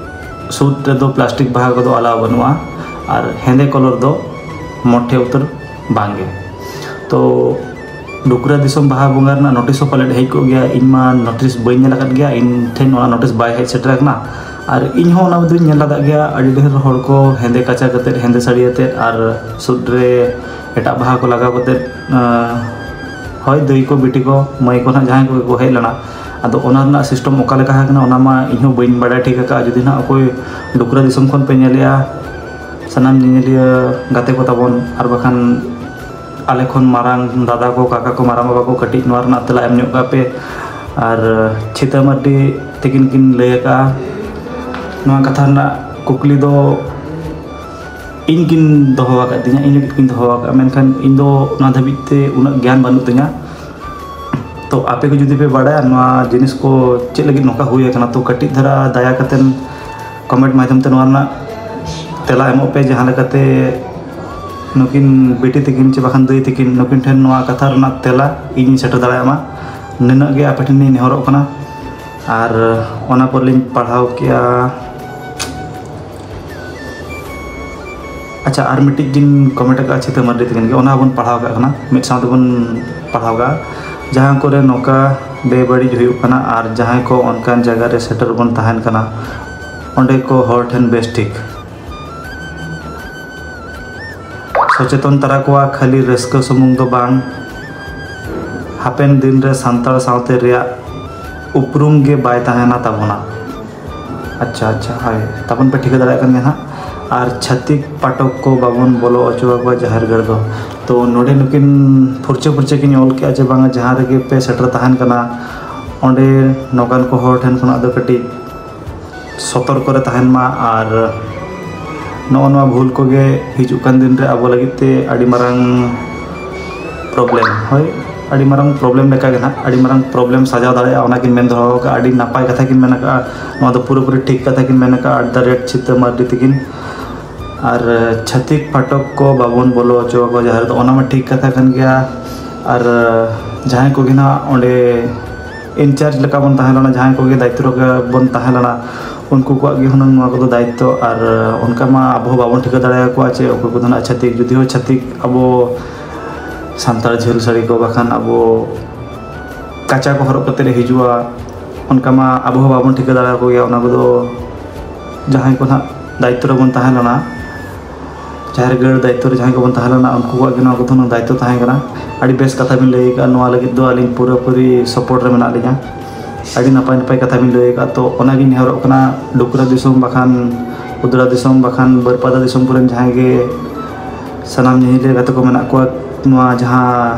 ᱥᱩᱫ ᱨᱮᱫᱚ ᱯᱞᱟᱥᱴᱤᱠ ᱵᱟᱦᱟ ᱠᱚᱫᱚ ᱟᱞᱟᱣ ᱵᱟᱹᱱᱩᱜᱼᱟ ᱟᱨ ᱦᱮᱸᱫᱮ ᱠᱚᱞᱚᱨ ᱫᱚ ᱢᱚᱴᱷᱮ ᱩᱛᱟᱹᱨ ᱵᱟᱝᱜᱮ᱾ ᱛᱚ ᱰᱩᱠᱨᱟ ᱫᱤᱥᱚᱢ ᱵᱟᱦᱟ ᱵᱚᱸᱜᱟ ᱨᱮᱱᱟᱜ ᱱᱳᱴᱤᱥ ᱦᱚᱸ ᱯᱟᱞᱮᱫ ᱦᱮᱡ ᱠᱚᱜ ᱜᱮᱭᱟ, ᱤᱧ ᱢᱟ ᱱᱳᱴᱤᱥ ᱵᱟᱹᱧ ᱧᱮᱞ ᱟᱠᱟᱫ ᱜᱮᱭᱟ, ᱤᱧ ᱴᱷᱮᱱ ᱚᱱᱟ ᱱᱳᱴᱤᱥ ᱵᱟᱭ ᱦᱮᱡ ᱥᱮᱴᱮᱨ ᱟᱠᱟᱱᱟ᱾ ᱟᱨ ᱤᱧ ᱦᱚᱸ ᱚᱱᱟ ᱫᱚᱧ ᱧᱮᱞ ᱟᱠᱟᱫ ᱜᱮᱭᱟ, ᱟᱹᱰᱤ ᱰᱷᱮᱨ ᱦᱚᱲ ᱠᱚ ᱦᱮᱸᱫᱮ ᱠᱟᱪᱟ ᱠᱟᱛᱮᱫ, ᱦᱮᱸᱫᱮ ᱥᱟᱹᱲᱤ ᱟᱛᱮᱫ ᱟᱨ ᱥᱩᱫ ᱨᱮ ᱮᱴᱟᱜ ᱵᱟᱦᱟ ᱠᱚ ᱞᱟᱜᱟᱣ ᱠᱟᱛᱮᱫ, ᱟᱸ, ᱦᱳᱭ, ᱫᱟᱹᱭ ᱠᱚ, ᱵᱤᱴᱤ ᱠᱚ, ᱢᱟᱹᱭ ᱠᱚ ᱱᱟᱦᱟᱜ ᱡᱟᱦᱟᱸᱭ ᱠᱚᱜᱮ ᱠᱚ ᱦᱮᱡ ᱞᱮᱱᱟ, ᱟᱫᱚ ᱚᱱᱟ ᱨᱮᱱᱟᱜ ᱥᱤᱥᱴᱮᱢ ᱚᱠᱟ ᱞᱮᱠᱟ ᱟᱠᱟᱱᱟ, ᱚᱱᱟ ᱢᱟ ᱤᱧ ᱦᱚᱸ ᱵᱟᱹᱧ ᱵᱟᱲᱟᱭ ᱴᱷᱤᱠ ᱟᱠᱟᱫᱼᱟ᱾ ᱡᱩᱫᱤ ᱱᱟᱦᱟᱜ ᱚᱠᱚᱭ ᱰᱩᱠᱨᱟ ᱫᱤᱥᱚᱢ ᱠᱷᱚᱱ ᱯᱮ ᱧᱮᱞᱮᱜᱼᱟ, ᱥᱟᱱᱟᱢ ᱧᱮᱧᱮᱞᱤᱭᱟᱹ ᱜᱟᱛᱮ ᱠᱚ ᱛᱟᱵᱚᱱ, ᱟᱨ ᱵᱟᱠᱷᱟᱱ ᱟᱞᱮ ᱠᱷᱚᱱ ᱢᱟᱨᱟᱝ ᱫᱟᱫᱟ ᱠᱚ, ᱠᱟᱠᱟ ᱠᱚ, ᱢᱟᱨᱟᱝ ᱵᱟᱵᱟ ᱠᱚ, ᱠᱟᱹᱴᱤᱡ ᱱᱚᱣᱟ ᱨᱮᱱᱟᱜ ᱛᱮᱞᱟ ᱮᱢ ᱧᱚᱜ ᱠᱟᱜ ᱯᱮ᱾ ᱟᱨ ᱪᱷᱤᱛᱟᱹ ᱢᱟᱨᱰᱤ ᱛᱤᱠᱤᱱ ᱠᱤᱱ ᱞᱟᱹᱭ ᱟᱠᱟᱫᱼᱟ, ᱱᱚᱣᱟ ᱠᱟᱛᱷᱟ ᱨᱮᱱᱟᱜ ᱠᱩᱠᱞᱤ ᱫᱚ ᱤᱧ ᱠᱤᱱ ᱫᱚᱦᱚ ᱟᱠᱟᱫ ᱛᱤᱧᱟᱹ, ᱤᱧ ᱞᱟᱹᱜᱤᱫ ᱠᱤᱱ ᱫᱚᱦᱚ ᱟᱠᱟᱫᱼᱟ, ᱢᱮᱱᱠᱷᱟᱱ ᱤᱧ ᱫᱚ ᱚᱱᱟ ᱫᱷᱟᱹᱵᱤᱡ ᱛᱮ ᱩᱱᱟᱹᱜ ᱜᱮᱭᱟᱱ ᱵᱟᱹᱱᱩᱜ ᱛᱤᱧᱟᱹ᱾ ᱛᱚ ᱟᱯᱮ ᱠᱚ ᱡᱩᱫᱤ ᱯᱮ ᱵᱟᱲᱟᱭᱟ ᱱᱚᱣᱟ ᱡᱤᱱᱤᱥ ᱠᱚ ᱪᱮᱫ ᱞᱟᱹᱜᱤᱫ ᱱᱚᱝᱠᱟ ᱦᱩᱭ ᱟᱠᱟᱱᱟ, ᱛᱚ ᱠᱟᱹᱴᱤᱡ ᱫᱷᱟᱨᱟ ᱫᱟᱭᱟ ᱠᱟᱛᱮᱱ ᱠᱚᱢᱮᱱᱴ ᱢᱟᱫᱽᱫᱷᱚᱢ ᱛᱮ ᱱᱚᱣᱟ ᱨᱮᱱᱟᱜ ᱛᱮᱞᱟ ᱮᱢᱚᱜ ᱯᱮ, ᱡᱟᱦᱟᱸ ᱞᱮᱠᱟᱛᱮ ᱱᱩᱠᱤᱱ ᱵᱤᱴᱤ ᱛᱤᱠᱤᱱ ᱪᱮ ᱵᱟᱠᱷᱟᱱ ᱫᱟᱹᱭ ᱛᱤᱠᱤᱱ, ᱱᱩᱠᱤᱱ ᱴᱷᱮᱱ ᱱᱚᱣᱟ ᱠᱟᱛᱷᱟ ᱨᱮᱱᱟᱜ ᱛᱮᱞᱟ ᱤᱧ ᱥᱮᱴᱮᱨ ᱫᱟᱲᱮᱭᱟᱜ ᱢᱟ, ᱱᱤᱱᱟᱹᱜ ᱜᱮ ᱟᱯᱮ ᱴᱷᱮᱱ ᱤᱧ ᱱᱮᱦᱚᱨᱚᱜ ᱠᱟᱱᱟ᱾ ᱟᱨ ᱚᱱᱟ ᱯᱚᱨ ᱞᱤᱧ ᱯᱟᱲᱦᱟᱣ ᱠᱮᱜᱼᱟ᱾ ᱟᱪᱪᱷᱟ, ᱟᱨ ᱢᱤᱫᱴᱤᱡ ᱠᱤᱱ ᱠᱚᱢᱮᱱᱴ ᱟᱠᱟᱫᱼᱟ ᱪᱷᱤᱛᱟᱹ ᱢᱟᱨᱰᱤ ᱛᱟᱹᱠᱤᱱ ᱜᱮ, ᱚᱱᱟ ᱦᱚᱸᱵᱚᱱ ᱯᱟᱲᱦᱟᱣ ᱠᱟᱜ ᱠᱟᱱᱟ, ᱢᱤᱫ ᱥᱟᱶ ᱛᱮᱵᱚᱱ ᱯᱟᱲᱦᱟᱣ ᱠᱟᱜᱼᱟ᱾ ᱡᱟᱦᱟᱸ ᱠᱚᱨᱮ ᱱᱚᱝᱠᱟ ᱵᱮᱵᱟᱹᱲᱤᱡ ᱦᱩᱭᱩᱜ ᱠᱟᱱᱟ ᱟᱨ ᱡᱟᱦᱟᱸᱭ ᱠᱚ ᱚᱱᱠᱟᱱ ᱡᱟᱭᱜᱟ ᱨᱮ ᱥᱮᱴᱮᱨ ᱵᱚᱱ ᱛᱟᱦᱮᱱ ᱠᱟᱱᱟ, ᱚᱸᱰᱮ ᱠᱚ ᱦᱚᱲ ᱴᱷᱮᱱ ᱵᱮᱥ ᱴᱷᱤᱠ ᱥᱚᱪᱮᱛᱚᱱ ᱛᱟᱨᱟ ᱠᱚᱣᱟ᱾ ᱠᱷᱟᱹᱞᱤ ᱨᱟᱹᱥᱠᱟᱹ ᱥᱩᱢᱩᱝ ᱫᱚ ᱵᱟᱝ, ᱦᱟᱯᱮᱱ ᱫᱤᱱ ᱨᱮ ᱥᱟᱱᱛᱟᱲ ᱥᱟᱶᱛᱟ ᱨᱮᱭᱟᱜ ᱩᱯᱨᱩᱢ ᱜᱮ ᱵᱟᱭ ᱛᱟᱦᱮᱱᱟ ᱛᱟᱵᱚᱱᱟ᱾ ᱟᱪᱪᱷᱟ, ᱟᱪᱪᱷᱟ, ᱦᱳᱭ, ᱛᱟᱵᱚᱱ ᱯᱮ ᱴᱷᱤᱠᱟᱹ ᱫᱟᱲᱮᱭᱟᱜ ᱠᱟᱱ ᱜᱮᱭᱟ ᱱᱟᱦᱟᱜ᱾ ᱟᱨ ᱪᱷᱟᱹᱛᱤᱠ ᱯᱟᱴᱚᱠ ᱠᱚ ᱵᱟᱵᱚᱱ ᱵᱚᱞᱚ ᱦᱚᱪᱚ ᱟᱠᱚᱣᱟ ᱡᱟᱦᱮᱨ ᱜᱟᱲ ᱫᱚ᱾ ᱛᱚ ᱱᱚᱰᱮ ᱱᱩᱠᱤᱱ ᱯᱷᱩᱨᱪᱟᱹ ᱯᱷᱩᱨᱪᱟᱹ ᱠᱤᱱ ᱚᱞ ᱠᱮᱜᱼᱟ ᱡᱮ ᱵᱟᱝᱟ, ᱡᱟᱦᱟᱸ ᱨᱮᱜᱮ ᱯᱮ ᱥᱮᱴᱮᱨ ᱛᱟᱦᱮᱱ ᱠᱟᱱᱟ, ᱚᱸᱰᱮ ᱱᱚᱝᱠᱟᱱ ᱠᱚ ᱦᱚᱲ ᱴᱷᱮᱱ ᱠᱷᱚᱱᱟᱜ ᱫᱚ ᱠᱟᱹᱴᱤᱡ ᱥᱚᱛᱚᱨᱠᱚ ᱨᱮ ᱛᱟᱦᱮᱱ ᱢᱟ᱾ ᱟᱨ ᱱᱚᱜᱼᱚ ᱱᱚᱣᱟ ᱵᱷᱩᱞ ᱠᱚᱜᱮ ᱦᱤᱡᱩᱜ ᱠᱟᱱ ᱫᱤᱱ ᱨᱮ ᱟᱵᱚ ᱞᱟᱹᱜᱤᱫ ᱛᱮ ᱟᱹᱰᱤ ᱢᱟᱨᱟᱝ ᱯᱨᱚᱵᱞᱮᱢ, ᱦᱳᱭ, ᱟᱹᱰᱤ ᱢᱟᱨᱟᱝ ᱯᱨᱚᱵᱞᱮᱢ ᱞᱮᱠᱟ ᱜᱮ ᱱᱟᱦᱟᱜ, ᱟᱹᱰᱤ ᱢᱟᱨᱟᱝ ᱯᱨᱚᱵᱞᱮᱢ ᱥᱟᱡᱟᱣ ᱫᱟᱲᱮᱭᱟᱜᱼᱟ, ᱚᱱᱟ ᱠᱤᱱ ᱢᱮᱱ ᱫᱚᱦᱚ ᱟᱠᱟᱫᱼᱟ᱾ ᱟᱹᱰᱤ ᱱᱟᱯᱟᱭ ᱠᱟᱛᱷᱟ ᱠᱤᱱ ᱢᱮᱱ ᱟᱠᱟᱫᱼᱟ, ᱱᱚᱣᱟ ᱫᱚ ᱯᱩᱨᱟᱹᱯᱩᱨᱤ ᱴᱷᱤᱠ ᱠᱟᱛᱷᱟ ᱠᱤᱱ ᱢᱮᱱ ᱟᱠᱟᱫᱼᱟ, ᱮᱴ ᱫᱟ ᱨᱮᱴ ᱪᱷᱤᱛᱟᱹ ᱢᱟᱨᱰᱤ ᱛᱤᱠᱤᱱ᱾ ᱟᱨ ᱪᱷᱟᱹᱛᱤᱠ ᱯᱟᱴᱚᱠ ᱠᱚ ᱵᱟᱵᱚᱱ ᱵᱚᱞᱚ ᱦᱚᱪᱚ ᱟᱠᱚᱣᱟ ᱡᱟᱦᱮᱨ ᱫᱚ, ᱚᱱᱟ ᱢᱟ ᱴᱷᱤᱠ ᱠᱟᱛᱷᱟ ᱠᱟᱱ ᱜᱮᱭᱟ᱾ ᱟᱨ ᱡᱟᱦᱟᱸᱭ ᱠᱚᱜᱮ ᱱᱟᱦᱟᱜ ᱚᱸᱰᱮ ᱤᱱᱪᱟᱨᱡᱽ ᱞᱮᱠᱟ ᱵᱚᱱ ᱛᱟᱦᱮᱸ ᱞᱮᱱᱟ, ᱡᱟᱦᱟᱸᱭ ᱠᱚᱜᱮ ᱫᱟᱭᱤᱛᱛᱚ ᱨᱮ ᱵᱚᱱ ᱛᱟᱦᱮᱸ ᱞᱮᱱᱟ, ᱩᱱᱠᱩ ᱠᱚᱣᱟᱜ ᱜᱮ ᱦᱩᱱᱟᱹᱝ ᱱᱚᱣᱟ ᱠᱚᱫᱚ ᱫᱟᱭᱤᱛᱛᱚ᱾ ᱟᱨ ᱚᱱᱠᱟ ᱢᱟ ᱟᱵᱚ ᱦᱚᱸ ᱵᱟᱵᱚᱱ ᱴᱷᱤᱠᱟᱹ ᱫᱟᱲᱮᱭᱟᱠᱚᱣᱟ ᱪᱮ ᱚᱠᱚᱭ ᱠᱚᱫᱚ ᱱᱟᱦᱟᱜ ᱪᱷᱟᱹᱛᱤᱠ, ᱡᱩᱫᱤ ᱦᱚᱸ ᱪᱷᱟᱹᱛᱤᱠ ᱟᱵᱚ ᱥᱟᱱᱛᱟᱲ ᱡᱷᱟᱹᱞ ᱥᱟᱹᱲᱤ ᱠᱚ ᱵᱟᱠᱷᱟᱱ ᱟᱵᱚ ᱠᱟᱪᱟ ᱠᱚ ᱦᱚᱨᱚᱜ ᱠᱟᱛᱮ ᱞᱮ ᱦᱤᱡᱩᱜᱼᱟ, ᱚᱱᱠᱟ ᱢᱟ ᱟᱵᱚ ᱦᱚᱸ ᱵᱟᱵᱚᱱ ᱴᱷᱤᱠᱟᱹ ᱫᱟᱲᱮᱭᱟᱠᱚ ᱜᱮᱭᱟ᱾ ᱚᱱᱟ ᱠᱚᱫᱚ ᱡᱟᱦᱟᱸᱭ ᱠᱚ ᱱᱟᱦᱟᱜ ᱫᱟᱭᱤᱛᱛᱚ ᱨᱮᱵᱚᱱ ᱛᱟᱦᱮᱸ ᱞᱮᱱᱟ, ᱡᱟᱦᱮᱨ ᱜᱟᱲ ᱫᱟᱭᱤᱛᱛᱚ ᱨᱮ ᱡᱟᱦᱟᱸᱭ ᱠᱚᱵᱚᱱ ᱛᱟᱦᱮᱸ ᱞᱮᱱᱟ, ᱩᱱᱠᱩ ᱠᱚᱣᱟᱜ ᱜᱮ ᱱᱚᱣᱟ ᱠᱚᱫᱚ ᱦᱩᱱᱟᱹᱝ ᱫᱟᱭᱤᱛᱛᱚ ᱛᱟᱦᱮᱸ ᱠᱟᱱᱟ᱾ ᱟᱹᱰᱤ ᱵᱮᱥ ᱠᱟᱛᱷᱟ ᱵᱤᱱ ᱞᱟᱹᱭ ᱟᱠᱟᱫᱼᱟ, ᱱᱚᱣᱟ ᱞᱟᱹᱜᱤᱫ ᱫᱚ ᱟᱹᱞᱤᱧ ᱯᱩᱨᱟᱹᱯᱩᱨᱤ ᱥᱟᱯᱳᱨᱴ ᱨᱮ ᱢᱮᱱᱟᱜ ᱞᱤᱧᱟ᱾ ᱟᱹᱰᱤ ᱱᱟᱯᱟᱭ ᱱᱟᱯᱟᱭ ᱠᱟᱛᱷᱟ ᱵᱤᱱ ᱞᱟᱹᱭ ᱟᱠᱟᱫ᱾ ᱛᱚ ᱚᱱᱟᱜᱤᱧ ᱱᱮᱦᱚᱨᱚᱜ ᱠᱟᱱᱟ, ᱰᱩᱠᱨᱟ ᱫᱤᱥᱚᱢ ᱵᱟᱠᱷᱟᱱ ᱩᱫᱽᱲᱟ ᱫᱤᱥᱚᱢ ᱵᱟᱠᱷᱟᱱ ᱵᱟᱹᱨᱯᱟᱫᱟ ᱫᱤᱥᱚᱢ ᱠᱚᱨᱮᱱ ᱡᱟᱦᱟᱸᱭ ᱜᱮ ᱥᱟᱱᱟᱢ ᱧᱮᱧᱮᱞᱤᱭᱟᱹ ᱜᱟᱛᱮ ᱠᱚ ᱢᱮᱱᱟᱜ ᱠᱚᱣᱟ, ᱱᱚᱣᱟ ᱡᱟᱦᱟᱸ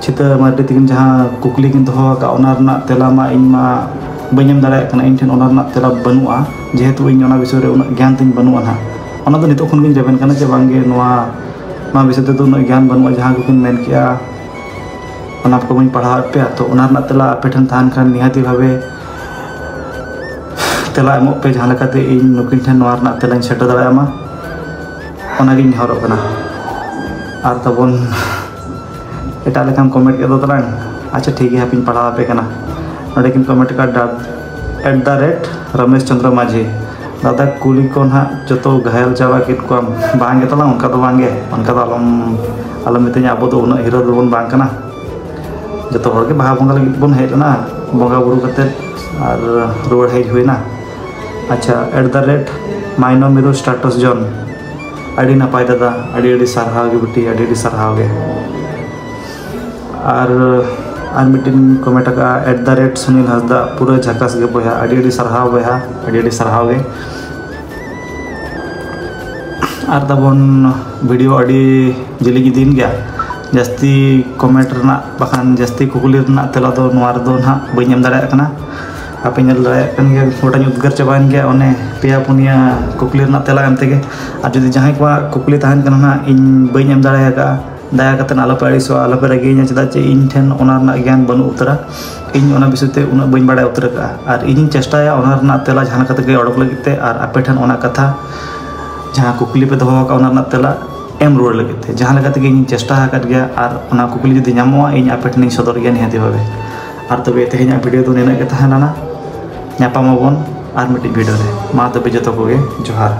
ᱪᱷᱤᱛᱟᱹ ᱢᱟᱨᱰᱤ ᱛᱟᱹᱠᱤᱱ ᱡᱟᱦᱟᱸ ᱠᱩᱠᱞᱤ ᱠᱤᱱ ᱫᱚᱦᱚ ᱟᱠᱟᱫ, ᱚᱱᱟ ᱨᱮᱱᱟᱜ ᱛᱮᱞᱟ ᱢᱟ ᱤᱧ ᱢᱟ ᱵᱟᱹᱧ ᱮᱢ ᱫᱟᱲᱮᱭᱟᱜ ᱠᱟᱱᱟ᱾ ᱤᱧ ᱴᱷᱮᱱ ᱚᱱᱟ ᱨᱮᱱᱟᱜ ᱛᱮᱞᱟ ᱵᱟᱹᱱᱩᱜᱼᱟ, ᱡᱮᱦᱮᱛᱩ ᱤᱧ ᱚᱱᱟ ᱵᱤᱥᱚᱭ ᱨᱮ ᱩᱱᱟᱹᱜ ᱜᱮᱭᱟᱱ ᱛᱤᱧ ᱵᱟᱹᱱᱩᱜᱼᱟ ᱱᱟᱦᱟᱜ᱾ ᱚᱱᱟ ᱫᱚ ᱱᱤᱛᱚᱜ ᱠᱷᱚᱱ ᱜᱤᱧ ᱨᱮᱵᱮᱱ ᱠᱟᱱᱟ ᱡᱮ ᱵᱟᱝᱜᱮ, ᱱᱚᱣᱟ, ᱱᱚᱣᱟ ᱵᱤᱥᱚᱭ ᱛᱮᱫᱚ ᱩᱱᱟᱹᱜ ᱜᱮᱭᱟᱱ ᱵᱟᱹᱱᱩᱜᱼᱟ᱾ ᱡᱟᱦᱟᱸ ᱠᱚᱠᱤᱱ ᱢᱮᱱ ᱠᱮᱜᱼᱟ, ᱚᱱᱟ ᱠᱚ ᱵᱟᱹᱧ ᱯᱟᱲᱦᱟᱣᱮᱫ ᱯᱮᱭᱟ᱾ ᱛᱚ ᱚᱱᱟ ᱨᱮᱱᱟᱜ ᱛᱮᱞᱟ ᱟᱯᱮ ᱴᱷᱮᱱ ᱛᱟᱦᱮᱱ ᱠᱷᱟᱱ ᱱᱤᱦᱟᱹᱛᱤ ᱵᱷᱟᱵᱮ ᱛᱮᱞᱟ ᱮᱢᱚᱜ ᱯᱮ, ᱡᱟᱦᱟᱸ ᱞᱮᱠᱟᱛᱮ ᱤᱧ ᱱᱩᱠᱤᱱ ᱴᱷᱮᱱ ᱱᱚᱣᱟ ᱨᱮᱱᱟᱜ ᱛᱮᱞᱟᱧ ᱥᱮᱴᱮᱨ ᱫᱟᱲᱮᱭᱟᱜ ᱢᱟ, ᱚᱱᱟᱜᱤᱧ ᱱᱮᱦᱚᱨᱚᱜ ᱠᱟᱱᱟ᱾ ᱟᱨ ᱛᱟᱵᱚᱱ ᱮᱴᱟᱜ ᱞᱮᱠᱟᱢ ᱠᱚᱢᱮᱱᱴ ᱠᱮᱫ ᱫᱚ ᱛᱟᱞᱟᱝ᱾ ᱟᱪᱪᱷᱟ, ᱴᱷᱤᱠ ᱜᱮᱭᱟ, ᱦᱟᱯᱮᱧ ᱯᱟᱲᱦᱟᱣ ᱟᱯᱮ ᱠᱟᱱᱟ᱾ ᱱᱚᱰᱮ ᱠᱤᱱ ᱠᱚᱢᱮᱱᱴ ᱟᱠᱟᱫ, ᱮᱴ ᱫᱟ ᱨᱮᱴ ᱨᱚᱢᱮᱥ ᱪᱚᱸᱫᱽᱨᱚ ᱢᱟᱹᱡᱷᱤ᱾ ᱫᱟᱫᱟ, ᱠᱩᱞᱤ ᱠᱚ ᱱᱟᱦᱟᱜ ᱡᱚᱛᱚ ᱜᱷᱟᱭᱮᱞ ᱪᱟᱵᱟ ᱠᱮᱫ ᱠᱚᱣᱟᱢ᱾ ᱵᱟᱝ ᱜᱮ ᱛᱟᱞᱟᱝ, ᱚᱱᱠᱟ ᱫᱚ ᱵᱟᱝ ᱜᱮ, ᱚᱱᱠᱟ ᱫᱚ ᱟᱞᱚᱢ, ᱟᱞᱚᱢ ᱢᱤᱛᱟᱹᱧᱟ, ᱟᱵᱚ ᱫᱚ ᱩᱱᱟᱹᱜ ᱦᱤᱨᱳ ᱫᱚᱵᱚᱱ ᱵᱟᱝ ᱠᱟᱱᱟ᱾ ᱡᱚᱛᱚ ᱦᱚᱲ ᱜᱮ ᱵᱟᱦᱟ ᱵᱚᱸᱜᱟ ᱞᱟᱹᱜᱤᱫ ᱵᱚᱱ ᱦᱮᱡ ᱞᱮᱱᱟ, ᱵᱚᱸᱜᱟ ᱵᱩᱨᱩ ᱠᱟᱛᱮᱫ ᱟᱨ ᱨᱩᱣᱟᱹᱲ ᱦᱮᱡ ᱦᱩᱭᱱᱟ᱾ ᱟᱪᱪᱷᱟ, ᱮᱴ ᱫᱟ ᱨᱮᱴ ᱢᱟᱭᱱᱚ ᱢᱤᱨᱩ ᱥᱴᱟᱴᱚᱥ ᱡᱚᱱ, ᱟᱹᱰᱤ ᱱᱟᱯᱟᱭ ᱫᱟᱫᱟ, ᱟᱹᱰᱤ ᱟᱹᱰᱤ ᱥᱟᱨᱦᱟᱣ ᱜᱮ ᱵᱤᱴᱤ, ᱟᱹᱰᱤ ᱟᱹᱰᱤ ᱥᱟᱨᱦᱟᱣ ᱜᱮ᱾ ᱟᱨ, ᱟᱨ ᱢᱤᱫᱴᱮᱱ ᱠᱚᱢᱮᱱᱴ ᱟᱠᱟᱫᱼᱟ, ᱮᱴ ᱫᱟ ᱨᱮᱴ ᱥᱩᱱᱤᱞ ᱦᱟᱸᱥᱫᱟ, ᱯᱩᱨᱟᱹ ᱡᱷᱟᱠᱟᱥ ᱜᱮ ᱵᱚᱭᱦᱟ, ᱟᱹᱰᱤ ᱟᱹᱰᱤ ᱥᱟᱨᱦᱟᱣ ᱵᱚᱭᱦᱟ, ᱟᱹᱰᱤ ᱟᱹᱰᱤ ᱥᱟᱨᱦᱟᱣ ᱜᱮ᱾ ᱟᱨ ᱛᱟᱵᱚᱱ ᱵᱷᱤᱰᱤᱭᱳ ᱟᱹᱰᱤ ᱡᱤᱞᱤᱧ ᱤᱫᱤᱭᱮᱱ ᱜᱮᱭᱟ᱾ ᱡᱟᱹᱥᱛᱤ ᱠᱚᱢᱮᱱᱴ ᱨᱮᱱᱟᱜ ᱵᱟᱠᱷᱟᱱ ᱡᱟᱹᱥᱛᱤ ᱠᱩᱠᱞᱤ ᱨᱮᱱᱟᱜ ᱛᱮᱞᱟ ᱫᱚ ᱱᱚᱣᱟ ᱨᱮᱫᱚ ᱱᱟᱦᱟᱜ ᱵᱟᱹᱧ ᱮᱢ ᱫᱟᱲᱮᱭᱟᱜ ᱠᱟᱱᱟ᱾ ᱟᱯᱮ ᱧᱮᱞ ᱫᱟᱲᱮᱭᱟᱜ ᱠᱟᱱ ᱜᱮᱭᱟ, ᱜᱚᱴᱟᱧ ᱩᱫᱽᱜᱟᱹᱨ ᱪᱟᱵᱟᱭᱮᱱ ᱜᱮᱭᱟ ᱚᱱᱮ ᱯᱮᱭᱟ ᱯᱩᱱᱭᱟ ᱠᱩᱠᱞᱤ ᱨᱮᱱᱟᱜ ᱛᱮᱞᱟ ᱮᱢ ᱛᱮᱜᱮ᱾ ᱟᱨ ᱡᱩᱫᱤ ᱡᱟᱦᱟᱸᱭ ᱠᱚᱣᱟᱜ ᱠᱩᱠᱞᱤ ᱛᱟᱦᱮᱱ ᱠᱟᱱᱟ ᱱᱟᱦᱟᱜ, ᱤᱧ ᱵᱟᱹᱧ ᱮᱢ ᱫᱟᱲᱮ ᱟᱠᱟᱫᱼᱟ, ᱫᱟᱭᱟ ᱠᱟᱛᱮ ᱟᱞᱚᱯᱮ ᱟᱹᱲᱤᱥᱚᱜᱼᱟ, ᱟᱞᱚᱯᱮ ᱨᱟᱹᱜᱤᱭᱟᱹᱧᱟ, ᱪᱮᱫᱟᱜ ᱪᱮ ᱤᱧ ᱴᱷᱮᱱ ᱚᱱᱟ ᱨᱮᱱᱟᱜ ᱜᱮᱭᱟᱱ ᱵᱟᱹᱱᱩᱜ ᱩᱛᱟᱹᱨᱟ᱾ ᱤᱧ ᱚᱱᱟ ᱵᱤᱥᱚᱭ ᱛᱮ ᱩᱱᱟᱹᱜ ᱵᱟᱹᱧ ᱵᱟᱲᱟᱭ ᱩᱛᱟᱹᱨ ᱟᱠᱟᱫᱼᱟ᱾ ᱟᱨ ᱤᱧᱤᱧ ᱪᱮᱥᱴᱟᱭᱟ ᱚᱱᱟ ᱨᱮᱱᱟᱜ ᱛᱮᱞᱟ ᱡᱟᱦᱟᱸ ᱞᱮᱠᱟ ᱛᱮᱜᱮ ᱚᱰᱚᱠ ᱞᱟᱹᱜᱤᱫ ᱛᱮ, ᱟᱨ ᱟᱯᱮ ᱴᱷᱮᱱ ᱚᱱᱟ ᱠᱟᱛᱷᱟ ᱡᱟᱦᱟᱸ ᱠᱩᱠᱞᱤ ᱯᱮ ᱫᱚᱦᱚ ᱟᱠᱟᱫ, ᱚᱱᱟ ᱨᱮᱱᱟᱜ ᱛᱮᱞᱟ ᱮᱢ ᱨᱩᱣᱟᱹᱲ ᱞᱟᱹᱜᱤᱫ ᱛᱮ ᱡᱟᱦᱟᱸ ᱞᱮᱠᱟ ᱛᱮᱜᱮ ᱤᱧ ᱪᱮᱥᱴᱟ ᱟᱠᱟᱫ ᱜᱮᱭᱟ᱾ ᱟᱨ ᱚᱱᱟ ᱠᱩᱠᱞᱤ ᱡᱩᱫᱤ ᱧᱟᱢᱚᱜᱼᱟ, ᱤᱧ ᱟᱯᱮ ᱴᱷᱮᱱᱤᱧ ᱥᱚᱫᱚᱨ ᱜᱮᱭᱟ ᱱᱤᱦᱟᱹᱛᱤ ᱵᱷᱟᱵᱮ᱾ ᱟᱨ ᱛᱚᱵᱮ ᱛᱮᱦᱮᱧᱟᱜ ᱵᱷᱤᱰᱤᱭᱳ ᱫᱚ ᱱᱤᱱᱟᱹᱜ ᱜᱮ ᱛᱟᱦᱮᱸ ᱞᱮᱱᱟ᱾ ᱧᱟᱯᱟᱢ ᱟᱵᱚᱱ ᱟᱨ ᱢᱤᱫᱴᱤᱡ ᱵᱷᱤᱰᱤᱭᱳ ᱨᱮ᱾ ᱢᱟ ᱛᱚᱵᱮ ᱡᱚᱛᱚ ᱠᱚᱜᱮ ᱡᱚᱦᱟᱨ᱾